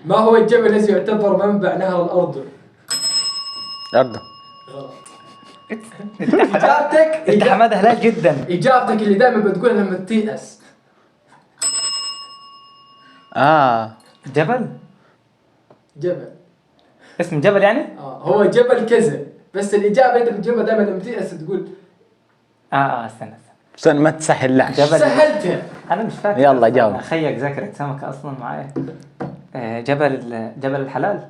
ما هو الجبل الذي يعتبر منبع نهر الأردن؟ الأردن. غلط. إجابتك انت حمادة هلال جدا. إجابتك اللي دائما بتقولها لما تيأس. اه جبل، جبل. اسم جبل يعني؟ هو جبل كذا، بس الإجابة أنت بتجيبها دائما لما تيأس تقول. استنى استنى. استنى ما تسهلهاش. جبل. سهلتها. انا مش فاكر يلا أصلاً. جاوب. خيك ذاكرة سمكة اصلا معايا. جبل، جبل الحلال.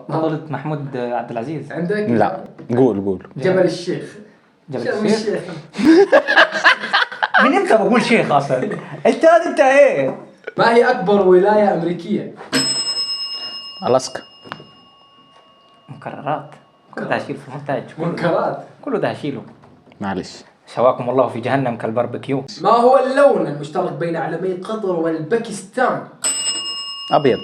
بطولة محمود عبد العزيز. عندك؟ لا قول قول. جبل الشيخ. جبل شرم الشيخ. الشيخ. من امتى بقول شيخ اصلا؟ انت ايه؟ ما هي أكبر ولاية أمريكية؟ الاسكا. مكررات، كله ده هشيل في المونتاج، كله منكرات. كله ده هشيله. معلش. شواكم الله في جهنم كالباربيكيو. ما هو اللون المشترك بين علمي قطر والباكستان؟ ابيض.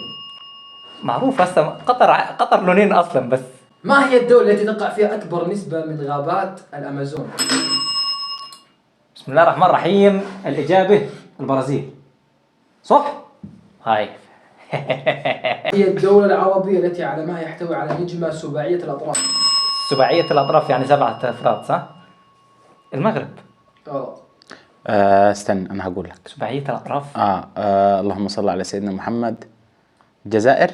معروف اصلا، قطر قطر لونين اصلا بس. ما هي الدولة التي تقع فيها أكبر نسبة من غابات الأمازون؟ بسم الله الرحمن الرحيم، الاجابة البرازيل، صح؟ هاي. هي الدولة العربية التي علمها يحتوي على نجمة سباعية الأطراف. سباعية الاطراف يعني 7 افراد صح؟ المغرب. غلط. استنى انا هقول لك. سباعية الاطراف. اللهم صل على سيدنا محمد. الجزائر.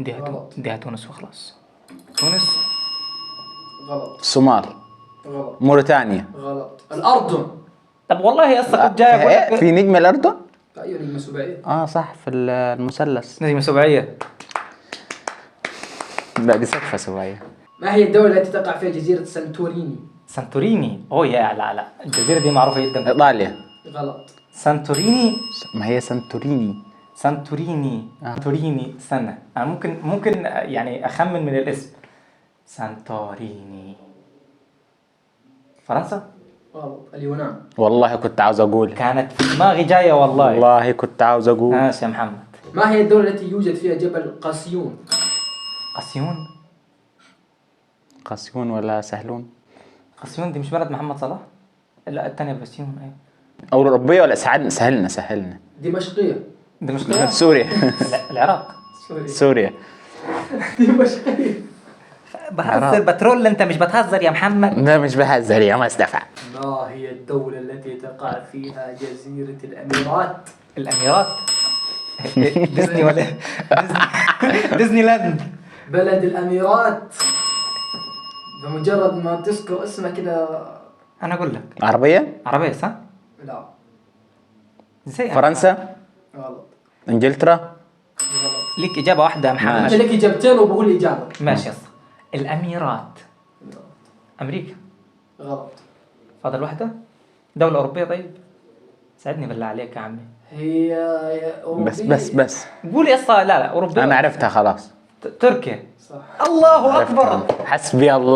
غلط. ديها تونس وخلاص. تونس. غلط. الصومال. غلط. موريتانيا. غلط. الأردن. طب والله يا اسطى كنت جاي اقول لك في نجم الاردن؟ أيوة نجمة سباعية. صح، في المثلث. نجمة سباعية. لا دي سقفة سباعية. ما هي الدولة التي تقع فيها جزيرة سانتوريني؟ سانتوريني، اوه يا لا لا، الجزيرة دي معروفة جدا. ايطاليا. غلط. سانتوريني. ما هي سانتوريني. سانتوريني. سانتوريني، استنى انا ممكن يعني اخمن من الاسم. سانتوريني، فرنسا. غلط. اليونان. والله كنت عاوز اقول. كانت في دماغي جاية والله. والله كنت عاوز اقول. ماشي يا محمد. ما هي الدولة التي يوجد فيها جبل قاسيون؟ قاسيون. قاسيون ولا سهلون؟ قاسيون دي مش بلد محمد صلاح؟ لا الثانية بسيون. ايوه. اوروبية ولا ساعدنا، سهلنا سهلنا. دمشقية. دمشق. سوريا. العراق. سوريا. سوريا. دمشقية. بهزر بترول، انت مش بتهزر يا محمد. لا مش بهزر يا مصطفى. ما هي الدولة التي تقع فيها جزيرة الأميرات؟ الاميرات. ديزني ولا ديزني لاند. بلد الأميرات. بمجرد ما تذكر اسمه كده. انا اقول لك. عربية؟ عربية صح؟ لا. ازاي؟ فرنسا؟ غلط. انجلترا؟ غلط. ليك اجابه واحدة يا محمد. انت لك اجابتين وبقول اجابه. ماشي يا اسطى. الاميرات. امريكا. غلط. فاضل واحدة، دولة اوروبية. طيب ساعدني بالله عليك يا عمي. هي بس أوروبية. بس بس قول يا اسطى. لا لا اوروبية. انا عرفتها خلاص. تركيا. صح. الله اكبر. حسبي الله.